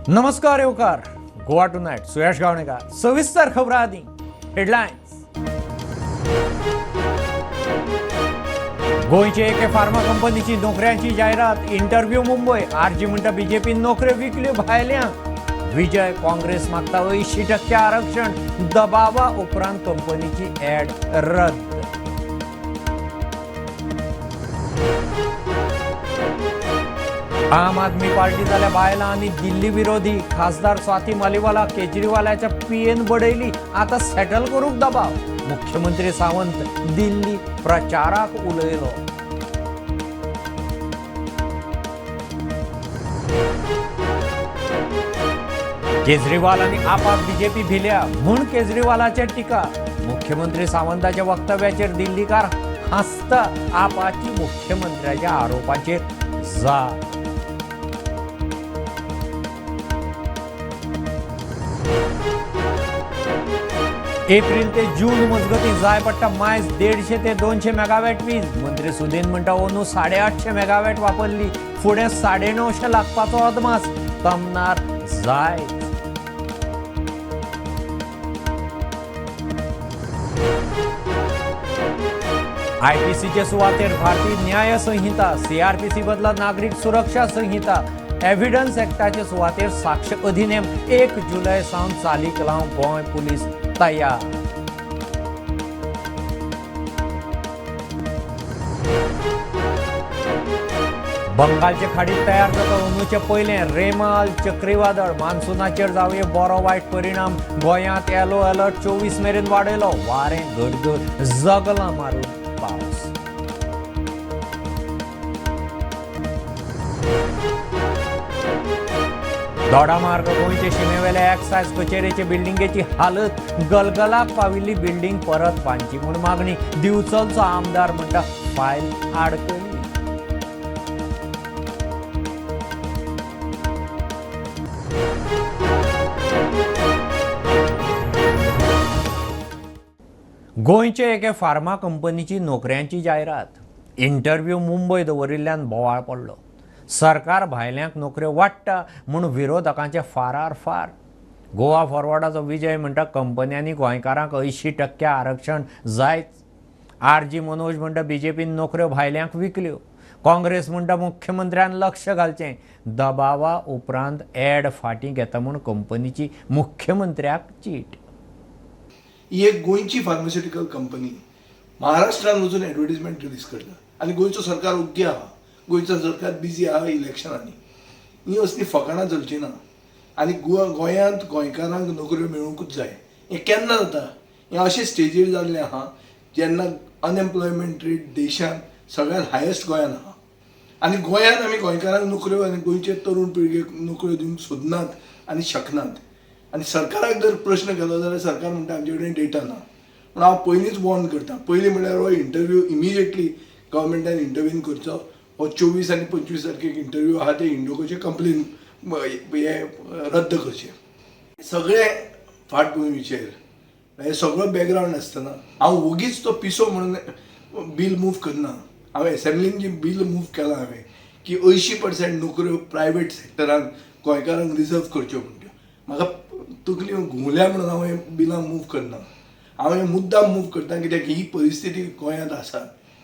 नमस्कार येवकार Goa two night, सुयश गावणेकर. सविस्तर खबरां आदी हेडलायन्स. गोंयचे एके फार्मा कंपनीची नोकऱ्यांची जायरात, इंटरव्यू मुंबय. आरजी म्हणटा बीजेपीन नोकऱ्यो विकल्यो भायल्यांक. विजय, काँग्रेस मागता 80% आरक्षण. दबावा उपरांत कंपनीची ॲड रद्द. आम आदमी पार्टी जाल्या बायलां आनी दिल्ली विरोधी. खासदार स्वाती मालिवाला केजरीवालाच्या पीएन बडयली, आता सेटल करूंक दबाव. मुख्यमंत्री सावंत दिल्ली प्रचाराक उलयलो. केजरीवाल आनी आपाक बीजेपी भिल्या म्हूण केजरीवालाचेर टिका. मुख्यमंत्री सावंताच्या वक्तव्याचेर दिल्लीकार हांसता. आपाची मुख्यमंत्र्याच्या आरोपाचेर जाप. एप्रिल ते जून मजगतीं जाय पडटा मायज 150 ते 200 मेगावॅट वीज. मंत्री सुदीन म्हणटा अंदू 850 मेगावॅट वापरली, फुडें 950 लागपाचो अदमास. तमनार जाय. आयपीसीचे सुवातेर भारतीय न्याय संहिता, सीआरपीसी बदला नागरीक सुरक्षा संहिता, एव्हिडन्स ऍक्टाचे सुवातेर साक्ष अधिनेम 1 जुलय सावन चालीक लावंक गोंय पुलीस तयार. बंगालचे खाडीत तयार जाता अंदूचें पयलें रेमाल चक्रीवादळ. मान्सूनाचेर जावये बरो वायट परिणाम. गोंयांत येलो अलर्ट 24 मेरेन वाडयलो. वारें, गडगड, जगलां मारून पावस. दोडामार्ग गोंयचे शिमेवेल्या एक्सायज कचेरेचे बिल्डिंगेची हालत. गलगलाक पाविल्ली बिल्डिंग परत बांदची म्हूण मागणी. दिवचलचो आमदार म्हणटा फायल आडकली. गोंयचे एके फार्मा कंपनीची नोकऱ्यांची जायरात, इंटरव्यू मुंबय दवरिल्ल्यान बोवाळ पडलो. सरकार भायल्यांक नोकऱ्यो वाडटा म्हूण विरोधकांचे फारार फार. गोवा फॉरवर्डाचो विजय म्हणटा कंपन्यांनी गोंयकारांक 80% आरक्षण जायच. आर जी मनोज म्हणटा बीजेपीन नोकऱ्यो भायल्यांक विकल्यो. काँग्रेस म्हणटा मुख्यमंत्र्यान लक्ष घालचें. दबावा उपरांत ॲड फाटीं घेता म्हूण कंपनीची मुख्यमंत्र्याक चीट. ही एक गोंयची फार्मास्युटिकल कंपनी महाराष्ट्रान वचून एडवर्टीजमेंट रिलीज करता आनी गोंयचो सरकार ओग्गी आहा. गोंयचो सरकार बिजी आहा इलेक्शनांनी. ही असली फकाणां चलची ना आनी गोंयांत गोंयकारांक नोकऱ्यो मेळुंकूच जाय. हें केन्ना जाता? हें अशें स्टेजीर जाल्लें आहा जेन्ना अनएम्प्लॉयमेंट रेट देशांत सगळ्यांत हायस्ट गोंयांत आहा आनी गोंयांत आमी गोंयकारांक नोकऱ्यो आनी गोंयचे तरुण पिळगेक नोकऱ्यो दिवंक सोदनात आनी शकनात. आनी सरकाराक जर प्रश्न केलो जाल्यार सरकार म्हणटा आमचे कडेन डेटा ना. पूण हांव पयलींच वॉर्न करता. पयलीं म्हणल्यार हो इंटरव्यू इमिजिएटली गव्हर्मेंटान इंटरव्हीन करचो. हो 24 आनी 25 तारखेक इंटरव्यू आहा ते इंडोकोचे कंप्लेन हे रद्द करचे. सगळे फाटभुंयेचेर हे सगळो बॅकग्रावंड आसतना हांव वोगीच तो पिसो म्हणून बील मूव करना. हांव एसेंब्लीन जी बील मूव केला हांवें की 80% नोकऱ्यो प्रायवेट सेक्टरान गोंयकारांक रिजर्व करच्यो म्हण त्यो, म्हाका तकली घुंवल्या म्हणून हांव हें बिलां मूव करना. हांव हें मुद्दाम मूव करता कित्याक ही परिस्थिती गोंयांत आसा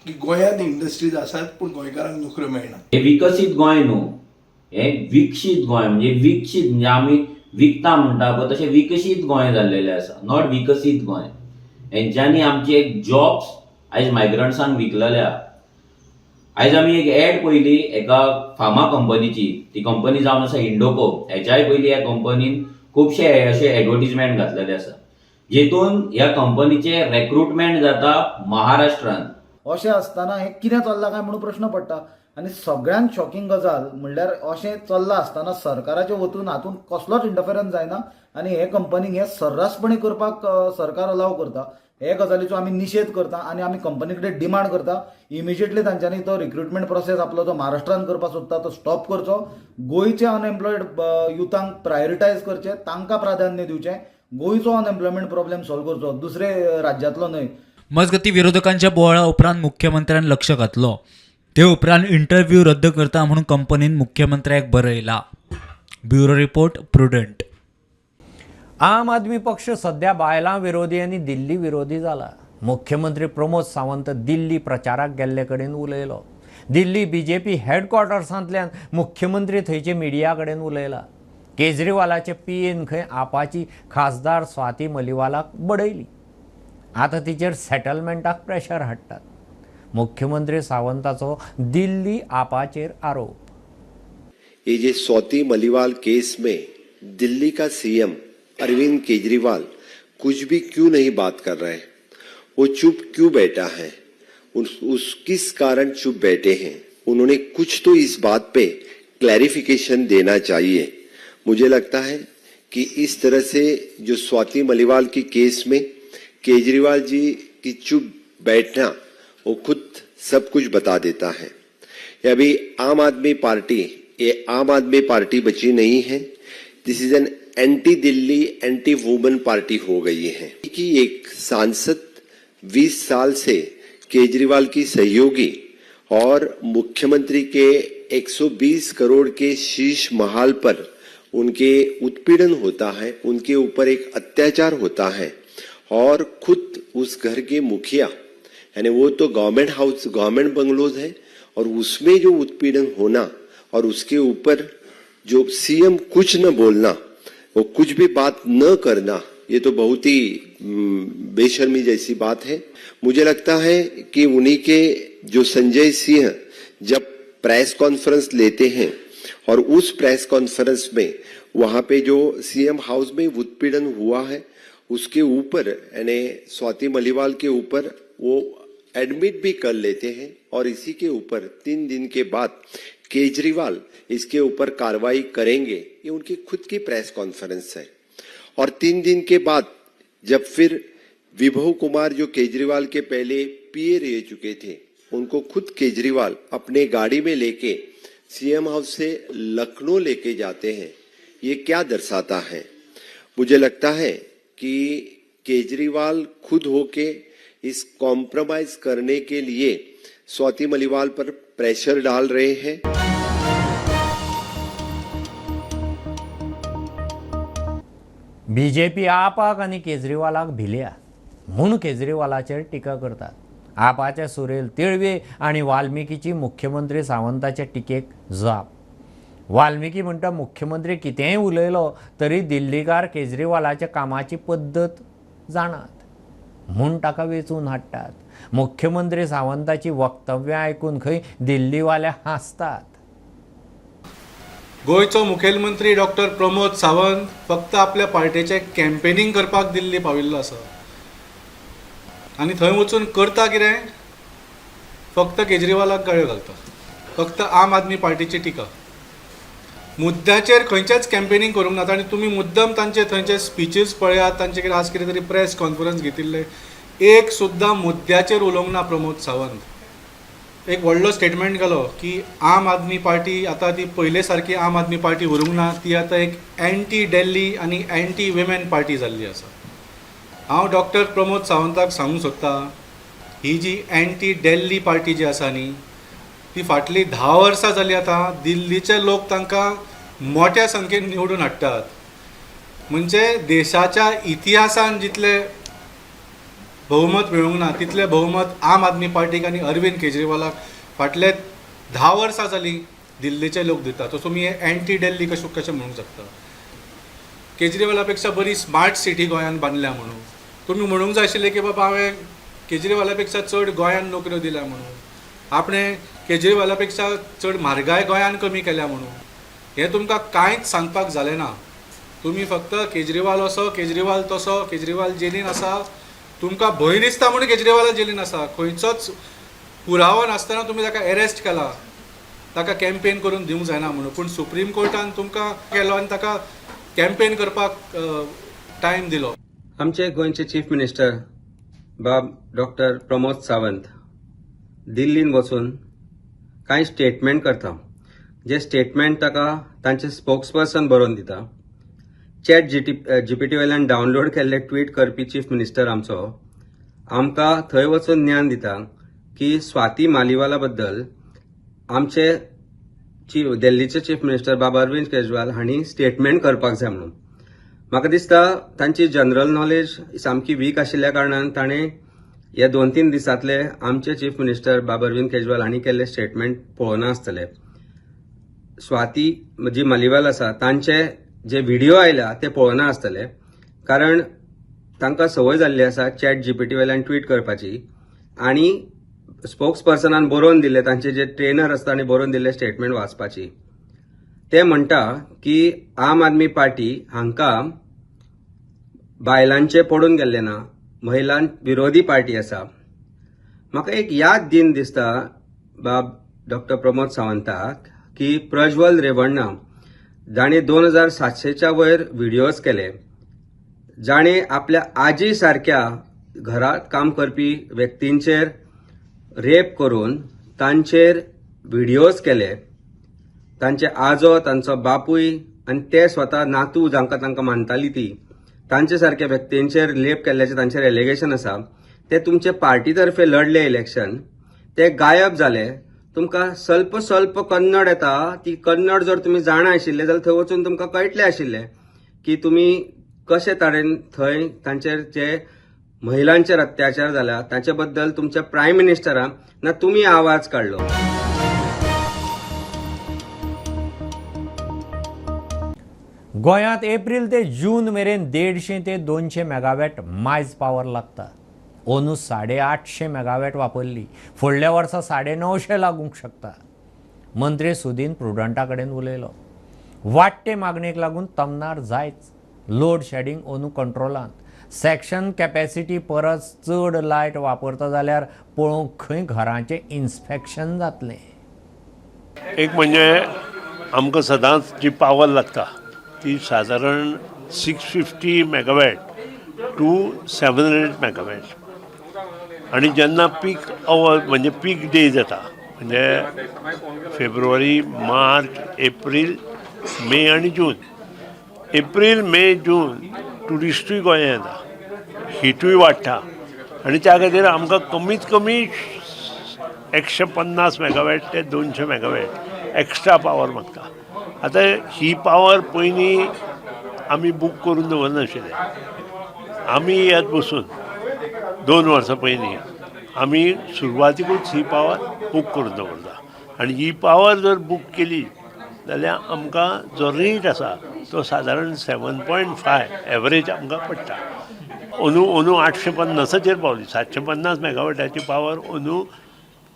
की गोंयांत इंडस्ट्रीज आसात पूण गोंयकारांक नोकऱ्यो मेळना. हे विकसीत गोंय न्हू, हे विकसीत गोंय. म्हणजे विकसीत म्हणजे आमी विकता म्हणटा पळय तशें विकसीत गोंय जाल्लेलें आसा, not विकसीत गोंय. हेंच्यांनी आमचे एक जॉब्स आयज मायग्रंट्सांक विकलेले आहा. आयज आमी एक एड पळयली एका फार्मा कंपनीची. ती कंपनी जावन आसा इंडोको. हेच्याय पयलीं ह्या कंपनीन खुबशे अशे एडवर्टीजमेंट घातलेले आसा जेतून ह्या कंपनीचे रेक्रुटमेंट जाता महाराष्ट्रान. अशें आसतना हें कितें चल्लां काय म्हणून प्रश्न पडटा. आनी सगळ्यांत शॉकिंग गजाल म्हणल्यार अशें चल्लां आसतना सरकाराच्या वतून हातूंत कसलोच इंटरफेरन्स जायना आनी हे कंपनीक हें सर्रासपणी करपाक सरकार अलाव करता. हे गजालीचो आमी निशेध करता आनी आमी कंपनी कडेन डिमांड करता, इमिजिएटली तांच्यांनी तो रिक्रुटमेंट प्रोसेस आपलो जो महाराष्ट्रान करपाक सोदता तो स्टॉप करचो. गोंयचे अनएम्प्लॉयड युथांक प्रायोरिटायज करचें, तांकां प्राधान्य दिवचें. गोंयचो अनएम्प्लॉयमेंट प्रॉब्लेम सॉल्व करचो, दुसरे राज्यांतलो न्हय. मजगती, विरोधकांच्या बोवाळा उपरांत मुख्यमंत्र्यान लक्ष घातलो. ते उपरांत इंटरव्यू रद्द करता म्हणून कंपनीन मुख्यमंत्र्याक बरयला. Bureau report, Prudent. Aam Aadmi पक्ष सध्या बायलां विरोधी आनी दिल्ली विरोधी जाला. मुख्यमंत्री प्रमोद सावंत दिल्ली प्रचाराक गेल्ले कडेन उलयलो. दिल्ली बीजेपी हेडक्वॉर्टर्सांतल्यान मुख्यमंत्री थंयचे मिडिया कडेन उलयला. केजरीवालाचे पीएन खंय आपाची खासदार स्वाती मलिवालाक बडयली. आतां तिचेर सेटलमेंटाक प्रेशर हाडटात. मुख्यमंत्री सावंताचो दिल्ली आपाचेर आरोप. ये जे स्वाति मलिवाल केस में दिल्ली का सीएम अरविंद केजरीवाल कुछ भी क्यों नहीं बात कर रहे हैं, वो चुप क्यों बैठा है, उस किस कारण चुप बैठे हैं, उन्होंने कुछ तो इस बात पे क्लैरिफिकेशन देना चाहिए। मुझे लगता है कि इस तरह से जो स्वाति मलिवाल की केस में केजरीवाल जी की चुप बैठना वो खुद सब कुछ बता देता है। ये अभी आम आदमी पार्टी, ये आम आदमी पार्टी बची नहीं है। This is an anti Delhi, anti woman party हो गई है कि एक सांसद 20 साल से केजरीवाल की सहयोगी और मुख्यमंत्री के 120 करोड़ के शीश महल पर उनके उत्पीड़न होता है, उनके ऊपर एक अत्याचार होता है और खुद उस घर के मुखिया, यानी वो तो गवर्नमेंट हाउस, गवर्नमेंट बंगलोज है और उसमें जो उत्पीड़न होना और उसके ऊपर जो सीएम कुछ न बोलना, वो कुछ भी बात न करना, ये तो बहुत ही बेशर्मी जैसी बात है। मुझे लगता है कि उन्हीं के जो संजय सिंह जब प्रेस कॉन्फ्रेंस लेते हैं और उस प्रेस कॉन्फ्रेंस में वहां पे जो सीएम हाउस में उत्पीड़न हुआ है उसके ऊपर, यानी स्वाति मलिवाल के ऊपर वो एडमिट भी कर लेते हैं और इसी के ऊपर 3 दिन के बाद केजरीवाल इसके ऊपर कार्रवाई करेंगे, ये उनकी खुद की प्रेस कॉन्फ्रेंस है। और 3 दिन के बाद जब फिर विभव कुमार जो केजरीवाल के पहले पीए रह चुके थे, उनको खुद केजरीवाल अपने गाड़ी में लेके सीएम हाउस से लखनऊ लेके जाते हैं, ये क्या दर्शाता है? मुझे लगता है कि केजरीवाल खुद होके इस कॉम्प्रोमाइज करने के लिए स्वाति मलिवाल पर प्रेशर डाल रहे हैं। बीजेपी आपाक आनी केजरीवालाक भिल्या म्हूण केजरीवालाचेर टिका करतात. आपाचे सुरेल तिळवे आनी वाल्मिकीची मुख्यमंत्री सावंताचे टिकेक जाप. वाल्मिकी म्हणटा मुख्यमंत्री कितेंय उलयलो तरी दिल्लीकार केजरीवालाच्या कामाची पद्दत जाणात म्हूण ताका वेंचून हाडटात. मुख्यमंत्री सावंताची वक्तव्यां आयकून खंय दिल्लीवाले हांसतात. गोंयचो मुखेलमंत्री डॉक्टर प्रमोद सावंत फक्त आपल्या पार्टेचें कॅम्पेनींग करपाक दिल्ली पाविल्लो आसा आनी थंय वचून करता कितें, फक्त केजरीवालाक गाळ्यो घालता, फक्त आम आदमी पार्टीची टिका. मुद्द्याचेर खंयचेच कॅम्पेनींग करूंक नात आनी तुमी मुद्दम तांचे थंयचे स्पिचीस पळयात, तांचे कितें आज कितें तरी प्रेस कॉन्फरन्स घेतिल्ले, एक सुद्दां मुद्द्याचेर उलोवंक ना प्रमोद सावंत. एक व्हडलो स्टेटमेंट घालो की आम आदमी पार्टी आतां ती पयले सारकी आम आदमी पार्टी उरूंक ना, ती आतां एक एंटी दिल्ली आनी एंटी विमेन पार्टी जाल्ली आसा. हांव डॉक्टर प्रमोद सावंताक सांगूंक सोदतां, ही जी एंटी दिल्ली पार्टी जी आसा न्ही, ती फाटलीं 10 वर्सां जालीं आतां दिल्लीचे लोक तांकां मोट्या संख्येन निवडून हाडटात. म्हणजे देशाच्या इतिहासान जितले बहुमत मेळूंक ना तितलें बहुमत आम आदमी पार्टीक आनी अरविंद केजरीवालाक फाटले 10 वर्सां जालीं दिल्लीचे लोक दितात. सो तुमी हे एंटी दिल्ली कशें कशें म्हणूंक शकता? केजरीवाला पेक्षा बरी स्मार्ट सिटी गोंयांत बांदल्या म्हणून तुमी म्हणूंक जाय आशिल्लें की बाबा हांवें केजरीवाला पेक्षा चड गोंयांत नोकऱ्यो दिल्या म्हणून, आपणें केजरीवाला पेक्षा चड म्हारगाय गोंयांत कमी केल्या म्हणून. हें तुमकां कांयच सांगपाक जालें ना. तुमी फक्त केजरीवाल असो, केजरीवाल तसो, केजरीवाल जेलीन आसा, तुमकां भंय दिसता म्हणून केजरीवाल जेलीन आसा. खंयचोच पुरावो नासतना तुमी ताका एरेस्ट केला, ताका कॅम्पेन करून दिवंक जायना म्हणून. पूण सुप्रीम कोर्टान तुमकां केलो आनी ताका कॅम्पेन करपाक टायम दिलो. आमचे गोंयचे चीफ मिनिस्टर बाब डॉक्टर प्रमोद सावंत दिल्लीन वचून कांय स्टेटमेंट करता, जे स्टेटमेंट ताका तांचे स्पोक्स पर्सन बरोवन दिता. चॅट जीपीटी वयल्यान डावनलोड केल्ले ट्वीट करपी चीफ मिनिस्टर आमचो आमकां थंय वचून ज्ञान दिता की स्वाती मालिवाला बद्दल आमचे चीफ दिल्लीचे चीफ मिनिस्टर बाब अरविंद केजरीवाल हांणी स्टेटमेंट करपाक जाय म्हणून. म्हाका दिसता तांची जनरल नॉलेज सामकी वीक आशिल्ल्या कारणान ताणें ह्या 2-3 दिसांतले आमचे चीफ मिनिस्टर बाब अरविंद केजरीवाल हांणी केल्ले स्टेटमेंट पळोवना आसतले. स्वाती जी मलिवाल आसा तांचे जे व्हिडिओ आयल्या ते पळोवना आसतले, कारण तांकां संवय जाल्ली आसा चॅट जीपीटी वयल्यान ट्वीट करपाची आनी स्पोक्स पर्सनान बरोवन दिल्ले तांचे जे ट्रेनर आसता आनी बरोवन दिल्ले स्टेटमेंट वाचपाची. ते म्हणटा की आम आदमी पार्टी हांकां बायलांचे पडून गेल्ले ना, महिलां विरोधी पार्टी आसा. म्हाका एक याद दिन दिसता बाब डॉक्टर प्रमोद सावंताक की प्रज्वल रेवण्णा जाणें 2700च्या वयर व्हिडियोज केले, जाणें आपल्या आजी सारक्या घरांत काम करपी व्यक्तींचेर रेप करून तांचेर व्हिडियोज केले, तांचे आजो, तांचो बापूय आनी ते स्वता नातू जांकां तांकां मानताली ती तांचे सारक्या व्यक्तींचेर रेप केल्ल्याचें तांचेर एलिगेशन आसा. ते तुमचे पार्टी तर्फे लढले इलेक्शन, ते गायब जाले. तुमकां स्वल्प स्वल्प कन्नड येता, ती कन्नड जर तुमी जाणा आशिल्ले जाल्यार थंय वचून तुमकां कळटलें आशिल्लें की तुमी कशे तरेन थंय तांचेर जे महिलांचेर अत्याचार जाला ताचे बद्दल तुमच्या प्रायम मिनिस्टरान ना तुमी आवाज काडलो. गोंयांत एप्रील ते जून मेरेन 150 ते 200 मेगावॅट मायज पावर लागता. अंदू 850 मेगावॅट वापरली, फुडल्या वर्सा 950 लागूंक शकता. मंत्री सुदीन प्रुडंटा कडेन उलयलो. वाडटे मागणेक लागून तमनार जायच. लोड शेडिंग अंदू कंट्रोलांत. सेक्शन कॅपॅसिटी परस चड लायट वापरता जाल्यार पळोवंक खंय घरांचें इन्स्पेक्शन जातलें. एक म्हणजे आमकां सदांच जी पावर लागता ती सादारण 650 मेगावॅट टू 700 मेगावॅट. आनी जेन्ना पीक our म्हणजे पीक डेज येता म्हणजे फेब्रुवारी, मार्च, एप्रील, मे आनी जून. एप्रील, मे, जून ट्युरिस्टूय गोंयांत येता, हिटूय वाडटा आनी त्या खातीर आमकां कमीत कमी 150 मेगावॅट ते 200 मेगावॅट एक्स्ट्रा पावर मागता. आतां ही पावर पयलीं आमी बूक करून दवरनाशिल्ले. आमी येत बसून 2 वर्सां पयलीं आमी सुरवातीकूच ही पावर बूक करून दवरता आनी ही पावर जर बूक केली जाल्यार आमकां जो रेट आसा तो सादारण 7.5 एवरेज आमकां पडटा. अंदू अंदू 850चेर पावली. 750 मेगावॅटाची पावर अंदू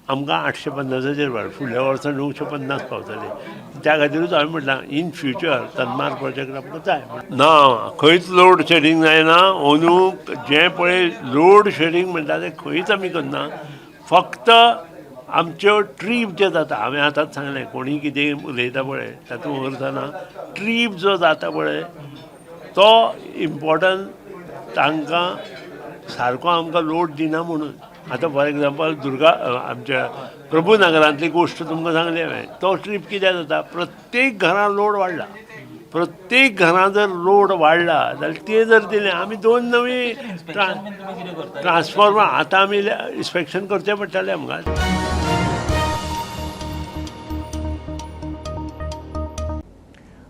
आमकां 850चेर पावली. फुडल्या वर्सा 950 पावतले. त्या खातीरूच हांवें म्हटलां इन फ्युचर तन्मार प्रोजेक्ट आमकां जाय. ना खंयच लोड शेडिंग जायना. अंदू जें पळय लोड शेडिंग म्हणटा तें खंयच आमी करना. फक्त आमच्यो ट्रीप जे जाता, हांवें आतांच सांगलें कोणी कितें उलयता पळय तातूंत अर्थ ना. ट्रीप जो जाता पळय तो इम्पोर्टंट, तांकां सारको आमकां लोड दिना म्हणून. आतां फॉर एग्जाम्पल दुर्गा आमच्या प्रभुनगरांतली गोश्ट तुमकां सांगली हांवें. तो ट्रीप कित्याक जाता, प्रत्येक घरां लोड वाडला. प्रत्येक घरां जर लोड वाडला जाल्यार ते जर दिलें आमी 2 नवी ट्रान्सफॉर्मर आतां आमी इन्स्पेक्शन करचें पडटलें आमकां.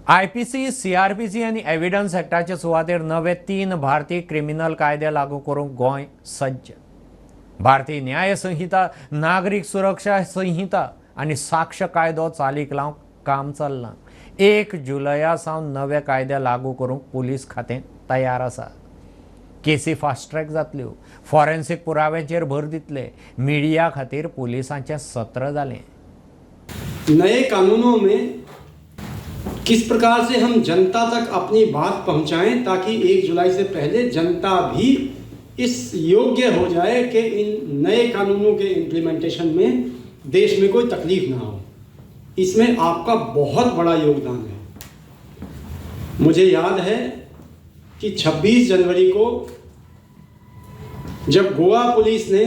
आयपीसी, सीआरपीसी आनी एव्हिडन्स एक्टाचे सुवातेर नवे 3 भारतीय क्रिमिनल कायदे लागू करूंक गोंय सज्ज. भारतीय न्याय संहिता, नागरीक सुरक्षा संहिता आनी साक्ष कायदो चालीक लावंक काम चल्लां. 1 जुलया सावन नवे कायदे लागू करूंक पुलीस खातें तयार आसा. केसी फास्ट ट्रॅक जातल्यो, फॉरेन्सिक पुराव्यांचेर भर दितले. मिडिया खातीर पुलिसांचें सत्र जालें. नए कानूनों में किस प्रकार से हम जनता तक अपनी बात पहुंचाएं ताकि 1 जुलाई से पहले जनता भी इस योग्य हो जाए कि इन नए कानूनों के इम्प्लीमेंटेशन में देश में कोई तकलीफ ना हो, इसमें आपका बहुत बड़ा योगदान है। मुझे याद है कि 26 जनवरी को जब गोवा पुलिस ने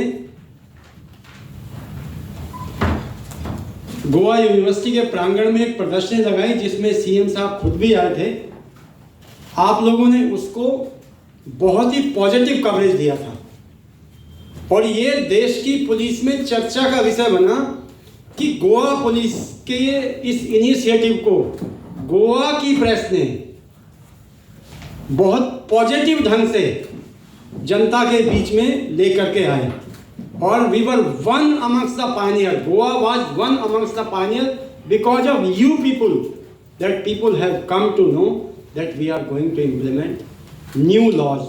गोवा यूनिवर्सिटी के प्रांगण में एक प्रदर्शनी लगाई जिसमें सीएम साहब खुद भी आए थे, आप लोगों ने उसको बहुत ही पॉजिटिव कवरेज दिया था और ये देश की पुलिस में चर्चा का विषय बना कि गोवा पुलिस इस इनिशिएटिव को गोवा की प्रेस ने बहुत पॉजिटिव ढंग से जनता के बीच में लेकर के आए और we were one amongst the pioneer. Goa was one amongst the pioneer because of you people, that people have come to know that we are going to implement new laws.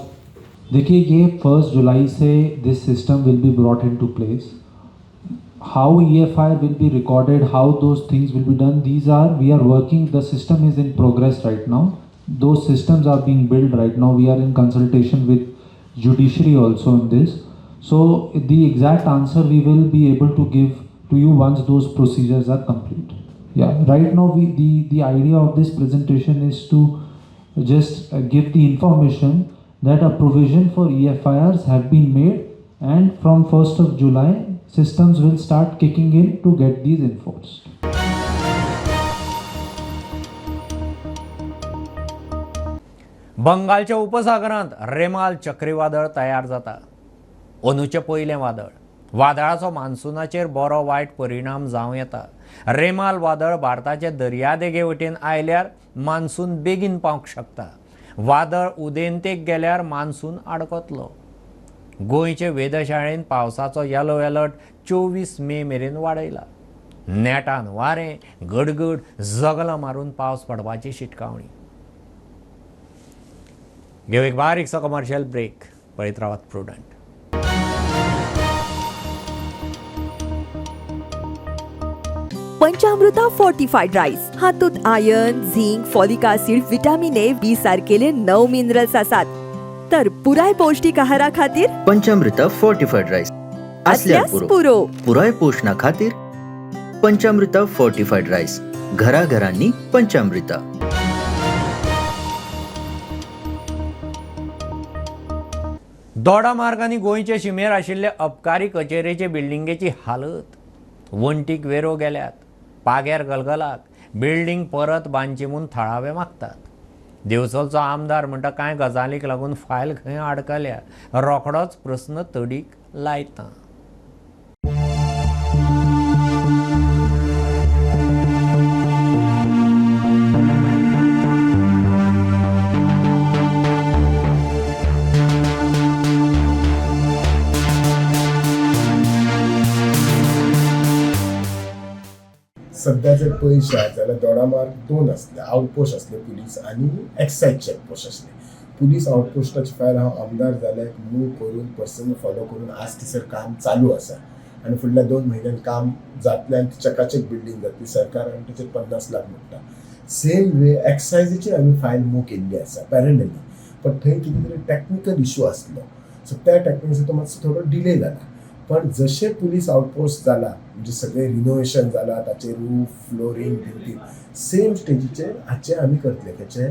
देखिए, ये 1 जुलाई से this system will be brought into place. How EFIR will be recorded, how those things will be done, these are, we are working, the system is in progress right now. Those systems are being built right now. We are in consultation with judiciary also on this. So the exact answer we will be able to give to you once those procedures are complete. Yeah, right now we the idea of this presentation is to just give the information that a provision for EFIRs have been made, and from 1st of July systems will start kicking in to get these enforced. बंगालच्या उपसागरांत रेमाल चक्रीवादळ तयार जाता. अंदूचें पयलें वादळ. वादळाचो मान्सूनाचेर बरो वायट परिणाम जावं येता. रेमाल वादळ भारताचे दर्यादेगे वटेन आयल्यार मान्सून बेगीन पावंक शकता. वादळ उदेंतेक गेल्यार मान्सून आडकतलो. गोंयचे वेधशाळेन पावसाचो येलो अलर्ट 24 मे मेरेन वाडयला. नेटान वारें, गडगड, जगलां मारून पावस पडपाची शिटकावणी. घेऊ एक बारीकसो कमर्शियल ब्रेक. पळयत रावात प्रुडंट. पंचामृता फोर्टिफाईड राईस हातूंत iron, zinc, folic acid, vitamin A, B सारकेले 9 मिनरल्स आसात. तर पुराय पौष्टिक आहारा खातीर पंचामृता फोर्टिफाईड राईस आसल्यार पुरो. पुराय पोषणा खातीर पंचामृता फोर्टिफाईड राईस, घराघरांनी पंचामृता. दोडा मार्ग आनी गोंयचे शिमेर आशिल्ले अबकारी कचेरेचे बिल्डिंगेची हालत. वण्टीक वेरो गेल्यात, पाग्यार गलगलात, बिल्डींग परत बांदची म्हूण थळावे मागतात. दिवचलचो आमदार म्हणटा कांय गजालीक लागून फायल खंय आडकल्या, रोखडोच प्रस्न तडीक लायता. सध्या जर पळयशात जाल्यार दोडामार्ग 2 आसले, आउटपोस्ट आसले पुलीस आनी एक्सायज चेकपोस्ट आसले. पुलीस आउटपोस्टाची फायल हांव आमदार जाल्यार मूव करून पर्सनल फॉलो करून आज थंयसर काम चालू आसा आनी फुडल्या 2 म्हयन्यान काम जातलें आनी चकाचक बिल्डींग जातली. सरकार आनी ताचेर 50 लाख म्हणटा. सेम वे एक्सायजीची आमी फायल मूव केल्ली आसा पॅरलली, पण थंय कितें तरी टॅक्निकल इशू आसलो, सो त्या टॅक्निकल तो मातसो थोडो डिले जाला. पण जशें पुलीस आउटपोस्ट जाला म्हणजे सगळें रिनोवेशन जाला, ताचे रूफ, फ्लोरींग, भिंती सेम स्टेजीचेर हाचे आमी करतले, तेचे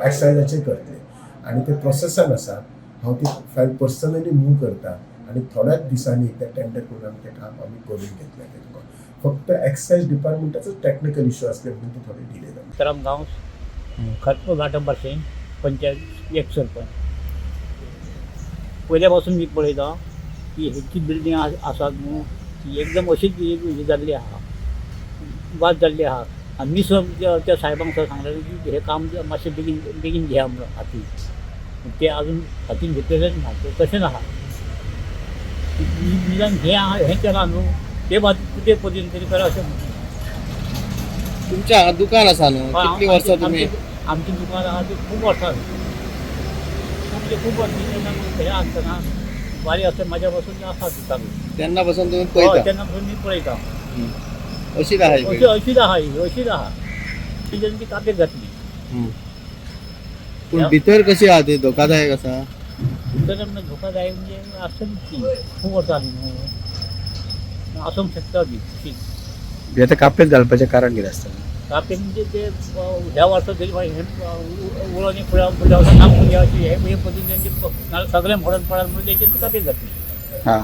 एक्सायजाचे करतले आनी ते प्रोसेसान आसा. हांव ती फायल पर्सनली मूव करता आनी थोड्याच दिसांनी ते टेंडर करून आमी तें काम आमी करून घेतलें. तें तुका फक्त एक्सायज डिपार्टमेंटाचो टॅक्निकल इशू आसले म्हणून ते थोडे डिले जाले. सीताराम गांवस, खरपूर घाटंबारशें पंचायत एक सरपंच. पयल्या पासून मी पळयता की हेची बिल्डींग आसात न्हू ती एकदम अशीच हे जाल्ली आहा, वाद जाल्ली आहा. आनी मी सुद्दां त्या साहेबांक सुद्दां सांगलेलें की हें काम मातशें बेगीन बेगीन घेया म्हणून हातीन, ते अजून हातीन घेतलेलेंच ना, ते तशेंच आहा. निदान हें आहा हें केलां न्हू ते ते पद्दतीन तरी करा अशें म्हणटा. तुमच्या हांगा दुकान आसा न्हू, कितलीं वर्सां तुमी? आमचें दुकान आहा तें खूब वर्सां, म्हणजे खूब वर्सां हें आसतना वारी आसता म्हाज्या पासून आसा चालू. तेन्ना पासून तुमी पळयता? तेन्ना पासून मी पळयता. अशीच आहा? अशीच आहा, अशीच आहा. तेजेन ती कापेक घातली. पूण भितर कशी आहा ती, धोकादायक आसा? भितर धोकादायक म्हणजे आसतली ती, खूब वर्सां जालीं न्हू, आसूंक शकता ती तशीच. आतां कापेत घालपाचें कारण कितें आसतलें? कापेत म्हणजे ते ह्या वर्सा तरी उलोवणी फुडल्या फुडल्या वर्सा काम करुया अशी हे पद्दतीन तेंचे सगळें मोडून पडात म्हणून तेंची कापेत घातली. हां,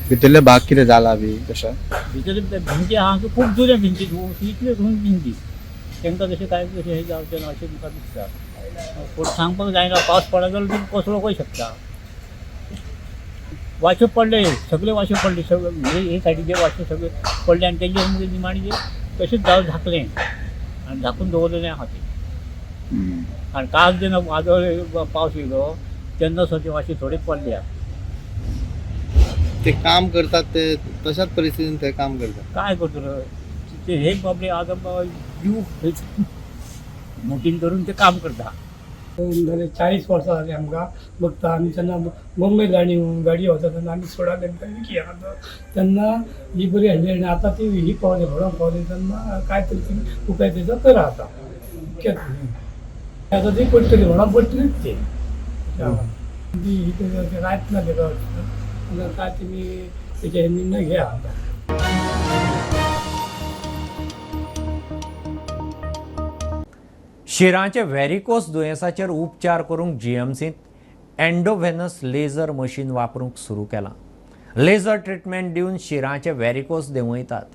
भितरले भाग कितें जाला बी तशें? भितर भिंती आहा खूब जुन्या भिंती, इतल्यो भिंती तांकां तशें कांय तशें हें जावचें ना अशें म्हाका दिसता. पूण सांगपाक जायना, पावस पडत जाल्यार ती कोसळूंकय शकता. वाशे पडले, सगळे वाशे पडले, सगळे हे सायडीचे वाशे सगळे पडले आनी तेंचे निमाणी तशेंच दार धाकलें आनी धाकून दवरलेलें आहा तें. आनी काल जेन्ना वादळ पावस येयलो तेन्ना सुद्दां ती मातशी थोडी पडल्या. ते काम करतात ते तशाच परिस्थितीन ते काम करतात. काय करतलो ते, हे बाबडे आतां जीव मोटीन धरून ते काम करता. जाले 40 वर्सां जालीं आमकां बघता. आमी तेन्ना मुंबय गाडी गाडी वता तेन्ना आमी सोडा तेंकां विकी आहा तेन्ना ही बरी आसली आनी आतां ती ही पावली भडोंक पावली तेन्ना काय तरी तुमी उपाय तेजो करा. आतां आतां ती पडटली, भडोंक पडटलीच ती. ती ही रायत ना तेका, काय तुमी तेजे निर्णय घेया आतां. शिरांचे व्हेरिकोस दुयेंसाचेर उपचार करूंक जीएमसींत एंडोव्हेनस लेझर मशीन वापरूंक सुरू केलां. लेझर ट्रिटमेंट दिवन शिरांचे व्हेरिकोस देंवयतात.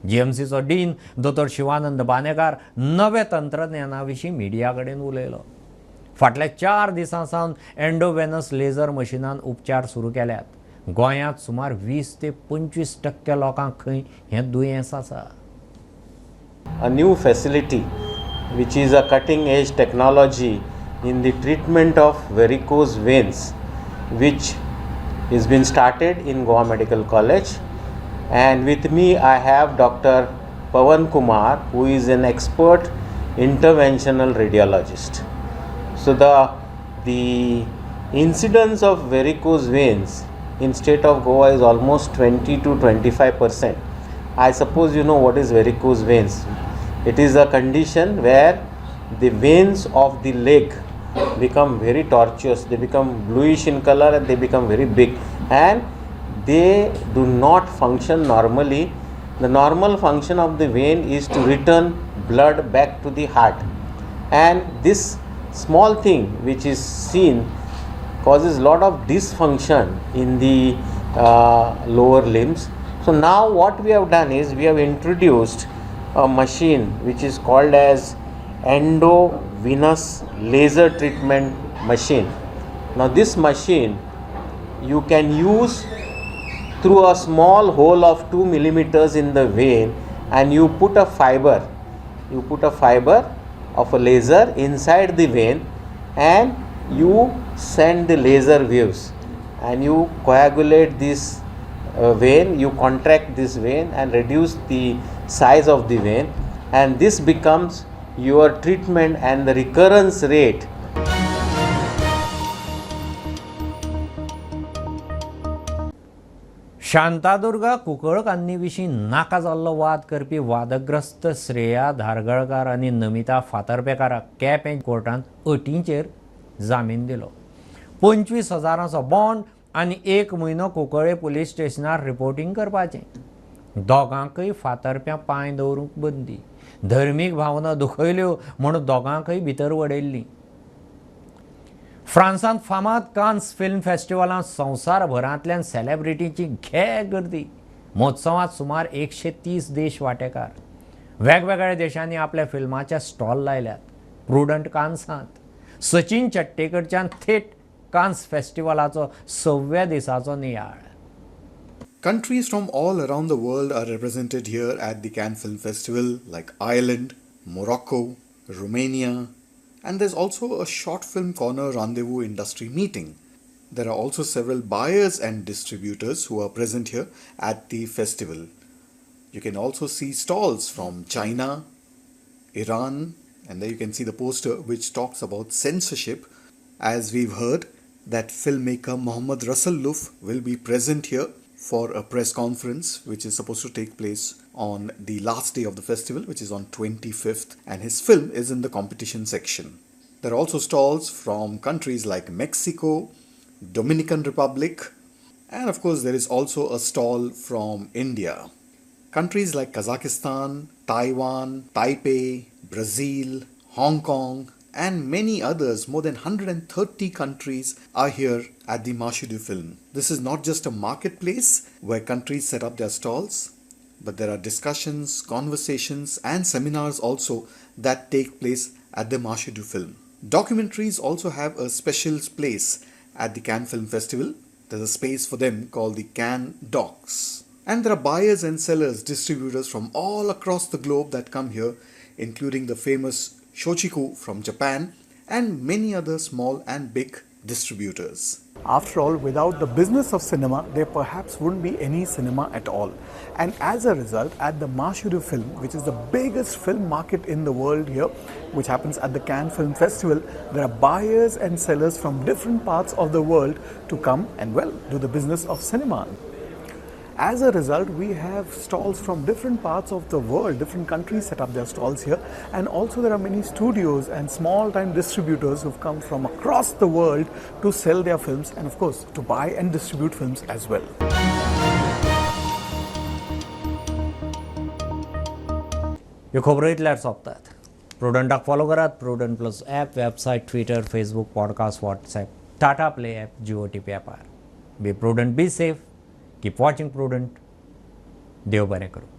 जीएमसीचो डीन दोतोर शिवानंद बानेकार नव्या तंत्रज्ञाना विशीं मिडिया कडेन उलयलो. फाटल्या 4 दिसां सावन एंडोव्हेनस लेझर मशिनान उपचार सुरू केल्यात. गोंयांत सुमार 20 ते 25% लोकांक खंय हें दुयेंस आसा. A new facility which is a cutting edge technology in the treatment of varicose veins, which has been started in Goa Medical College. And with me I have Dr. Pawan Kumar, who is an expert interventional radiologist. So the incidence of varicose veins in state of Goa is almost 20 to 25%. I suppose you know what is varicose veins. It is a condition where the veins of the leg become very tortuous, they become bluish in color and they become very big, and they do not function normally. The normal function of the vein is to return blood back to the heart, and this small thing which is seen causes lot of dysfunction in the lower limbs. So now what we have done is we have introduced a machine which is called as endovenous laser treatment machine. Now this machine you can use through a small hole of 2 millimeters in the vein, and you put a fiber, of a laser inside the vein, and you send the laser waves and you coagulate this vein, you contract this vein and reduce the size of the vein, and this becomes your treatment and the recurrence rate. Shantadurga कुंकळकान्नी विशीं नाका जाल्लो वाद करपी वादग्रस्त श्रेया धारगळकार आनी नमिता फातर्पेकाराक केपें कोर्टान अटींचेर जामीन दिलो. 25,000चो बॉन्ड आनी 1 म्हयनो कुंकळे पुलीस स्टेशनार रिपोर्टींग करपाचें. दोगांकय फातर्प्यां पांय दवरूंक बंदी. धर्मीक भावना दुखयल्यो म्हूण दोगांकय भितर वडयल्लीं. फ्रांसांत फामाद कान्स फिल्म फेस्टिवलांत संवसारभरांतल्यान सेलेब्रिटींची घे गर्दी. महोत्सवांत सुमार 130 देश वांटेकार. वेगवेगळ्या देशांनी आपल्या फिल्माचे स्टॉल लायल्यात. प्रुडंट कान्सांत सचिन चट्टेकडच्यान थेट कान्स फेस्टिवलाचो 6व्या दिसाचो नियाळ. Countries from all around the world are represented here at the Cannes Film Festival, like Ireland, Morocco, Romania, and there's also a short film corner rendezvous industry meeting. There are also several buyers and distributors who are present here at the festival. You can also see stalls from China, Iran, and there you can see the poster which talks about censorship. As we've heard, that filmmaker Mohammad Rasaluf will be present here for a press conference which is supposed to take place on the last day of the festival, which is on 25th, and his film is in the competition section. There are also stalls from countries like Mexico, Dominican Republic, and of course there is also a stall from India. Countries like Kazakhstan, Taiwan, Taipei, Brazil, Hong Kong, and many others, more than 130 countries are here at the Marché du Film. This is not just a marketplace where countries set up their stalls, but there are discussions, conversations and seminars also that take place at the Marché du Film. Documentaries also have a special place at the Cannes Film Festival. There's a space for them called the Cannes Docs. And there are buyers and sellers, distributors from all across the globe that come here, including the famous Shochiku from Japan and many other small and big distributors. After all, without the business of cinema, there perhaps wouldn't be any cinema at all. And as a result, at the Marché du Film, which is the biggest film market in the world here, which happens at the Cannes Film Festival, there are buyers and sellers from different parts of the world to come and, well, do the business of cinema. As a result, we have stalls from different parts of the world, different countries set up their stalls here, and also there are many studios and small-time distributors who've come from across the world to sell their films and, of course, to buy and distribute films as well. ह्यो खबरो इतल्यार सोंपतात. प्रुडंटाक follow करात. Prudent plus app, website, Twitter, Facebook, podcast, WhatsApp, Tata Play app, Jio TV ॲपार. Be prudent, be safe, keep watching Prudent. देव बरें करूं.